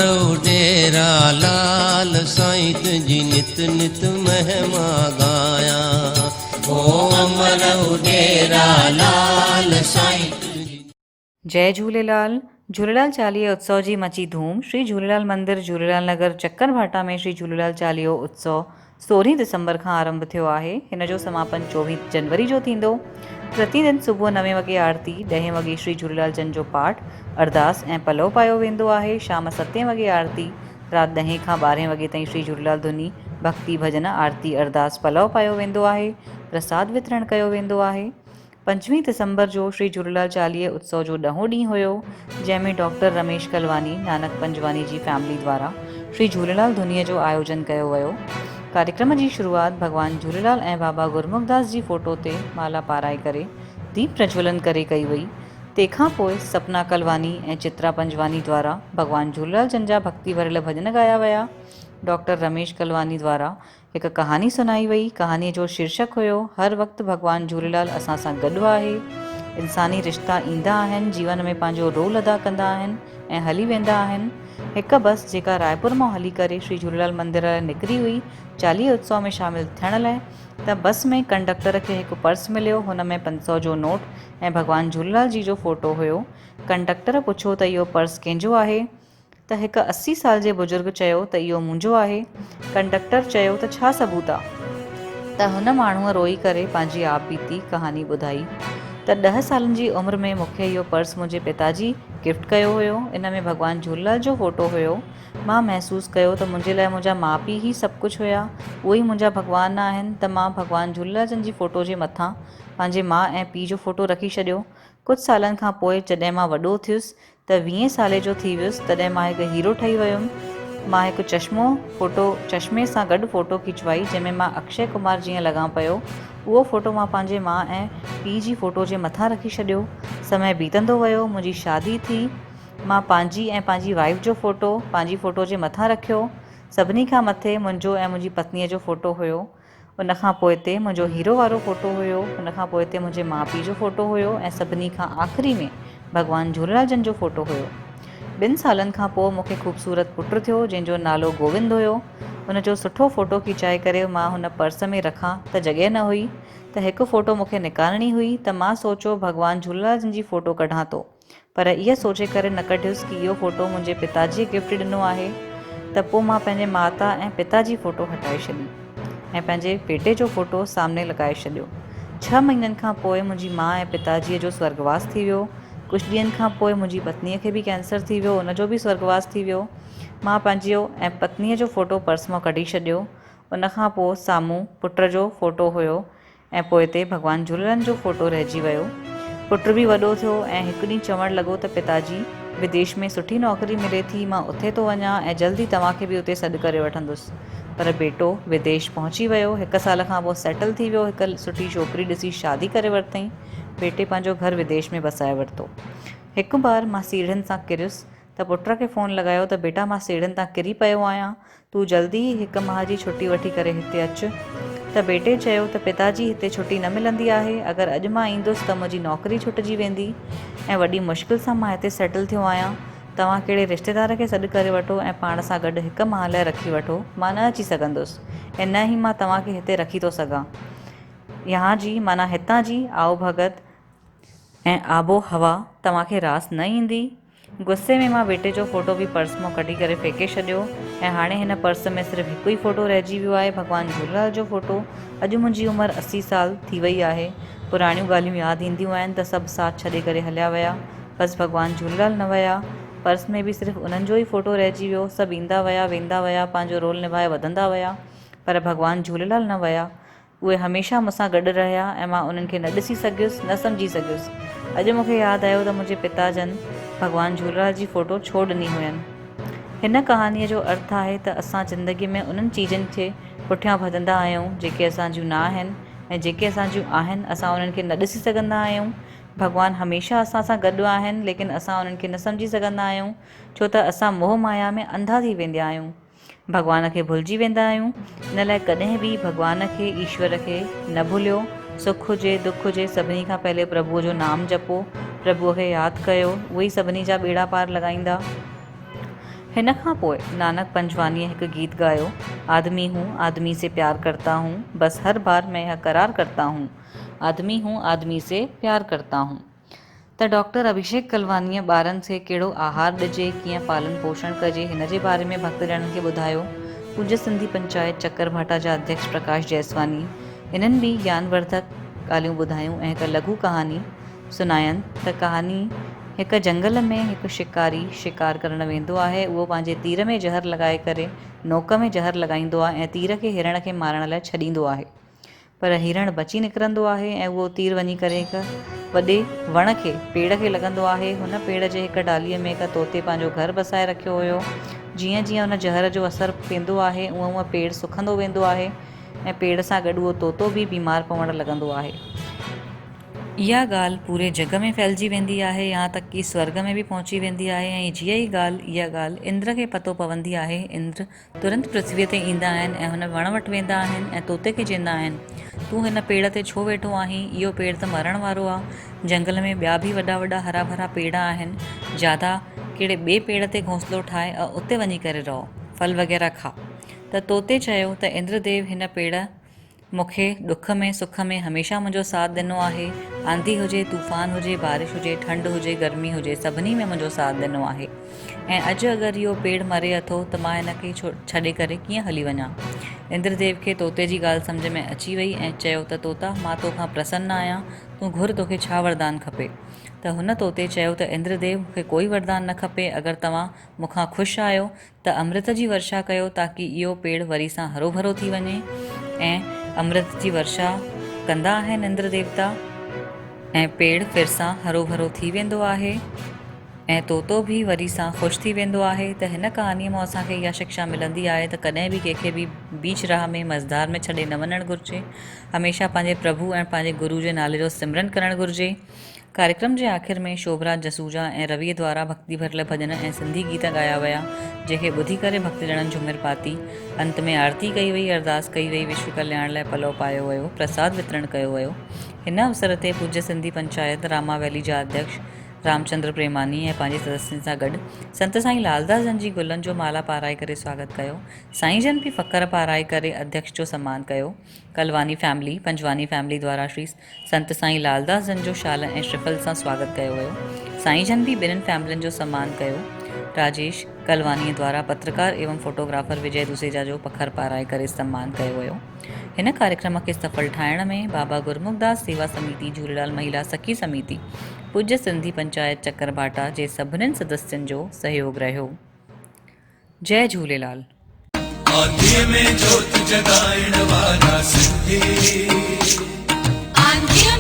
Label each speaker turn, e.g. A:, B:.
A: اڏيرا لال سائين تنهنجي نت نت مهما ڳايان او امر اڏيرا لال سائين تنهنجي.
B: جئي جهوليلال، جهوليلال چاليهه اتسو جي مچي ڌوم، شري جهوليلال مندر جهوليلال نگر چڪر ڀاٽا ۾ شري جهوليلال چاليهو اتسو سورهين ڊسمبر کان آرنڀ ٿيو آهي. هن جو سماپن چوويهين جنوري جو ٿيندو. پرتي دن صبح نوين وڳي آرتي، ڏهين وڳي شري جهوليلال جن جو پاٺ، ارداس ۽ پلئو پايو ويندو آهي. شام ستين وڳي آرتي، رات ڏهين کان ٻارهين وڳي تائين شري جهوليلال ڌني، ڀڳتي ڀڄن، آرتي، ارداس، پلئو پايو ويندو آهي. پرساد وترڻ ڪيو ويندو آهي. پنجويهين دسمبر جو شري جهوليلال چاليهه اتسو جو ڏهون ڏينهن هيو، جنهن ۾ ڊاڪٽر رميش ڪلواني، نانڪ پنجواني جي فيملي دوارا شري جهوليلال ڌنيء جو آيوجن ڪيو ويو. ڪاريڪرم جي شروعات ڀڳوان جهوليلال ۽ بابا گرمکداس جي فوٽو تي مالا پارائي ڪري ديپ پرجولن ڪري ڪئي وئي. تنهن کان پوء سپنا ڪلواني ۽ چترا پنجواني دوارا ڀڳوان جهوليلال جن جا ڀڳتي ڀريل ڀڄن ڳايا ويا. ڊاڪٽر رميش ڪلواني دوارا هڪ ڪهاڻي سڻائي وئي. ڪهاڻيء جو شيرشڪ هيو، هر وقت ڀڳوان جهوليلال اسان سان گڏ آهي. انساني رشتا ايندا آهن، جيون ۾ پنهنجو رول ادا ڪندا آهن ۽ هلي ويندا آهن. هڪ بس جيڪا رائپور مان هلي ڪري شري جهوليلال مندر لاء نڪري هئي، چاليهه اتسو ۾ شامل ٿيڻ لاء، ته بس ۾ ڪنڊڪٽر کي هڪ پرس مليو، هن ۾ 500 جو نوٽ ۽ ڀڳوان جهوليلال جي جو فوٽو هيو. ڪنڊڪٽر پڇيو ته اهو پرس ڪنهن جو آهي؟ ته هڪ 80 سال جي بزرگ چيو ته اهو منهنجو آهي. ڪنڊڪٽر چيو ته ڇا ثبوت آ؟ ته هن ماڻهوء روئي ڪري پنهنجي آپ بيتي ڪهاڻي ٻڌائي ته ڏهه سالن جي عمر ۾ مون کي اهو پرس منهنجي پتا جي گفٽ ڪيو هيو. ان ۾ ڀڳوان جهوليلال جو فوٽو هيو. مان محسوس ڪيو ته منهنجي لاء منهنجا ماء پيء ئي سڀ ڪجهه هيا. اهي ئي منهنجا ڀڳوان آهن ته مان ڀڳوان جهوليلال جن جي فوٽو جي مٿان پنهنجي ماء ۽ پيء جو فوٽو رکي ڇڏيو. ڪجهه سالن کان پوء جڏهن مان وڏو ٿيس ته ويهين سالي جو ٿي ويس تڏهن مان هڪ هيرو ٺهي ويم. مان هڪ چشمو فوٽو چشمي سان گڏ فوٽو کيچوائي جنهن ۾ مان اڪشي ڪمار جيئن لڳان پيو. اهو فوٽو مان پنهنجي ماء ۽ پيء جي فوٽو جي مٿان رکي ڇڏيو. سمي بيتندو ويو منهنجي شادي ٿي. مان پنهنجي ۽ پنهنجي وائيف جو فوٽو پنهنجي فوٽو جي مٿان رکيو. سڀني کان مٿي منهنجو ۽ منهنجي پتنيء جو فوٽو هيو. ان کان پوئتي منهنجو هيرو وارو فوٽو هيو، ان کان پوئتي منهنجي ماء پيء جو فوٽو هيو ۽ سڀني کان آخري ۾ ڀڳوان جهوليلال جن جو فوٽو هيو. ٻن سالن کان پوء مون کي خوبصورت پٽ ٿيو، جنهن جو نالو گووند هيو. ان جو سٺو فوٽو کيچائي ڪري مان هن پرس ۾ رکان ته جڳهه نه هئي ته هڪ فوٽو مون کي نڪارڻي هئي ته مان سوچيو ڀڳوان جهوليلال جن جي فوٽو ڪڍان ٿو. پر اها سوچي ڪري نه ڪڍيس ڪي اهو فوٽو منهنجي پتا جيء گفٽ ڏنو آهي ته پو مان پنهنجي ماتا ۽ پتا جي فوٽو هٽائي ڇڏي ۽ پنهنجي بيٽي جو فوٽو سامني لڳائي ڇڏيو. ڇهه مهينن کان پوء منهنجي ماء ۽ پتا جيء جو سورڳواس ٿي ويو. ڪجهه ڏينهن کان پوء منهنجي پتنيء کي به ڪينسر ٿي ويو ان جو به سورڳواس ٿي ويو. مان پنهنجو ۽ پتنيء جو فوٽو پرس مان ڪڍي ڇڏيو. ان کان پوء سامهون پٽ جو فوٽو هيو. ۽ پوئتي ڀڳوان جهولڻ جو فوٽو رهجي ويو. پٽ به وڏو ٿيو ۽ هڪ ڏينهن چوڻ لڳو ته پتاجي، وديش ۾ سٺي نوڪري ملي ٿي، مان اتي ٿو وڃان ۽ جلد ئي توهان کي به اتي سڏ ڪري وٺندس. پر بيٽو وديش پهچي ويو، هڪ سال کان پوء سيٽل ٿي ويو، هڪ سٺي ڇوڪري ڏسي شادي ڪري ورتائين. بيٽي پنهنجو گهر وديش ۾ بسائي ورتو. هڪ بار مان سيڙهين سان ڪريس ته پٽ کي فون لڳايو ته بيٽا مان سيڙهين تان ڪري پيو آهيان، تون جلدي ئي هڪ ماهه جي ڇٽي وٺي ڪري هتي اچ. ته بيٽي چيو ته پتا جي هتي ڇٽي نه ملندي آهي، اگر اڄ مان ايندس ته منهنجي نوڪري ڇٽجي ويندي ۽ وڏي مشڪل سان مان هتي سيٽل ٿيو آهيان، توهان ڪهڙي رشتيدار کي سڏ ڪري وٺو ۽ پاڻ سان گڏ هڪ ماهه لاء رکي وٺو، مان نه اچي سگهندس ۽ نه ئي مان توهان کي هتي رکي ٿو سگهان. يهان جي معنيٰ هتان جي آئو ڀڳت ۽ آب و هوا توهان کي راس نه ايندي. غصي ۾ مان بيٽي جو فوٽو به پرس مان ڪڍي ڪري ڦيڪي ڇڏيو ۽ هاڻي هن پرس ۾ صرف هڪ ئي فوٽو رهجي ويو آهي ڀڳوان جهوليلال جو فوٽو. اڄ منهنجي عمر 80 سال ٿي وئي آهي. پراڻيون ڳالهيون ياد اينديون آهن ته سڀ ساٿ ڇڏي ڪري هليا ويا. بس ڀڳوان جهوليلال نه ويا. پرس ۾ به صرف انهن جو ئي فوٽو رهجي ويو. سڀ ايندا ويا ويندا ويا پنهنجو رول نڀائي وڌندا ويا پر ڀڳوان جهوليلال نه ويا. اهي هميشه مون سان گڏ رهيا ۽ مان انهن کي نه ڏسي سگهيس، نه سمجهي سگهيس. اڄ مون کي ياد آيو ته منهنجي پتا جن ڀڳوان جهوليلال جي فوٽو ڇو ڏني هين. هن ڪهاڻيء جو ارٿ آهي ته اسان زندگيء ۾ انهن چيزن کي پٺيان ڀڄندا آهيون، جيڪي اسان جون نه آهن ۽ جيڪي اسان جون آهن، اسان انهن کي نه ڏسي سگهندا آهيون. ڀڳوان هميشه اسان سان گڏ آهن، ليڪن اسان انهن کي نه سمجهي سگهندا آهيون، ڇو ته اسان موهه مايا ۾ انڌا ٿي ويندا آهيون. ڀڳوان کي ڀلجي ويندا آهيون، ان لاء ڪڏهن به ڀڳوان کي، ايشور کي، نه ڀليو. سک هجي، دک هجي، سڀني کان پهلي پرڀوء جو نام جپو، پرڀوء کي ياد ڪيو، اهي ئي سڀني جا ٻيڙا پار لڳائيندا. هن کان پوء نانڪ پنجوانيء هڪ گيت ڳايو، آدمي هون، آدمي سي پيار ڪرتا هون، بس هر بار مين يهه قرار ڪرتا هون، آدمي هون، آدمي سي پيار ڪرتا هون. ته ڊاڪٽر اڀيشيڪ ڪلوانيء ٻارن کي ڪهڙو آهار ڏجي، ڪيئن پالن پوشڻ ڪجي، هن جي باري ۾ ڀڳت ڄڻن کي ٻڌايو. پوڄيه سنڌي پنچائت چڪر ڀاٽا جا اڌيڪش پرڪاش جيسواني انهن به گيان ورڌڪ ڳالهيون ٻڌايون ۽ هڪ لگهو ڪهاڻي سڻاين ته ڪهاڻي هڪ جهنگل ۾ هڪ شڪاري شڪار ڪرڻ ويندو آهي اهو پنهنجي تير ۾ زهر لڳائي ڪري نوڪ ۾ زهر لڳائيندو آهي ۽ تير کي هرڻ کي مارڻ لاء ڇڏيندو آهي پر هرڻ بچي نڪرندو آهي ۽ اهو تير وڃي ڪري هڪ وڏي وڻ کي پيڙ کي لڳندو آهي هن پيڙ جي هڪ ڊاليء ۾ هڪ طوطي پنهنجو گهر بسائي رکيو هيو جيئن جيئن ان زهر جو اثر پيندو آهي اونئن اونئن پيڙ سکندو ويندو آهي ۽ پيڙ سان گڏ اهو طوطو به بيمار پوڻ لڳندو آهي. اها ڳالهه پوري جڳ ۾ ڦهلجي ويندي آهي، يهان تڪ ڪي سورڳ ۾ به پهچي ويندي آهي ۽ جيئن ئي ڳالهه اها ڳالهه اندر کي پتو پوندي آهي، اندر ترنت پرٿويء تي ايندا آهن ۽ هن وڻ وٽ ويندا آهن ۽ طوطي کي چوندا آهن، تون هن پيڙ تي ڇو ويٺو آهين، اهو پيڙ ته مرڻ وارو آ، جهنگل ۾ ٻيا به وڏا وڏا هرا ڀرا پيڙ آهن، زياده ڪهڙي ٻئي پيڙ تي گهونسلو ٺاهه ۽ اتي وڃي ڪري رهه، ڦل وغيره کاء. ته طوطي چيو ته اندر ديو هن پيڙ مون کي ڏک ۾ سک ۾ هميشه منهنجو ساٿ ڏنو آهي. آنڌي هجي، طوفان هجي، بارش هجي، ٺنڊ هجي، گرمي هجي، سڀني ۾ منهنجو ساٿ ڏنو آهي ۽ اڄ اگر اهو پيڙ مري اٿو ته مان هن کي ڇڏي ڪري ڪيئن هلي وڃان؟ اندر ديو کي طوطي جي ڳالهه سمجهه ۾ اچي وئي ۽ چيو ته طوطا مان تو کان پرسن آهيان، تون گهر توکي ڇا وردان کپي؟ ته هن طوطي چيو ته اندر ديو مون کي ڪوئي وردان نه کپي، اگر توهان مون کان خوش آهيو ته امرت جي ورشا ڪيو تاڪي اهو پيڙ وري سان هروڀرو ٿي وڃي ۽ امرت جي ورشا ڪندا آهن اندر ديوتا ۽ پيڙ ڦر سان هروڀرو ٿي ويندو آهي ۽ طوطو به وري سان خوش ٿي ويندو آهي ته هن ڪهاڻيء مان اسان کي اها شڪشا ملندي آهي ته ڪڏهن به ڪنهن کي به بيچ راهه ۾ مزدار ۾ ڇڏي نه وڃڻ گهرجي هميشه پنهنجي پرڀو ۽ پنهنجي گرو جي نالي جو سمرن ڪرڻ گهرجي. ڪاريڪرم جي آخر ۾ شوڀراج جسوجا ۽ رويء دوارا ڀڳتي ڀريل ڀڄن ۽ سنڌي گيت ڳايا ويا، جنهن کي ٻڌي ڪري ڀڳتڄڻن جهومر پاتي. انت ۾ آرتي ڪئي وئي، ارداس ڪئي وئي، وشو ڪلياڻ لاء پلئو پايو ويو، پرساد وترڻ ڪيو ويو. هن اوسر تي پوڄيه سنڌي پنچائت راما ويلي جا اڌيڪش رامچندر پريماني ۽ پنهنجي سدسين سان گڏ سنت سائين لالداس جن جي گلن جو مالا پارائي ڪري سواگت ڪيو. سائين جن به فقر پارائي ڪري اڌيڪش جو سمان ڪيو. ڪلواني فيملي، پنجواني فيملي دوارا شري سنت سائين لالداس جن جو شال ۽ شرفل سان سواگت ڪيو ويو. سائين جن به ٻنهين فيملين جو سمان ڪيو. راجيش ڪلوانيء دوارا پترڪار ايوم فوٽوگرافر وجي دوسيجا جو پکر پارائي ڪري سمان ڪيو ويو. هن ڪاريڪرم کي سڦل ٺاهڻ ۾ بابا گرمکداس سيوا سميتي جهوليلال مهيلا سکي سميتي پوڄيه سنڌي پنچائت چڪر ڀاٽا جي سڀنين سدسين جو سهيوڳ رهيو. جئي جهوليلال.
C: آنڌيء ۾ جوت جڳائڻ وارا سنڌي.
D: آنڌيء.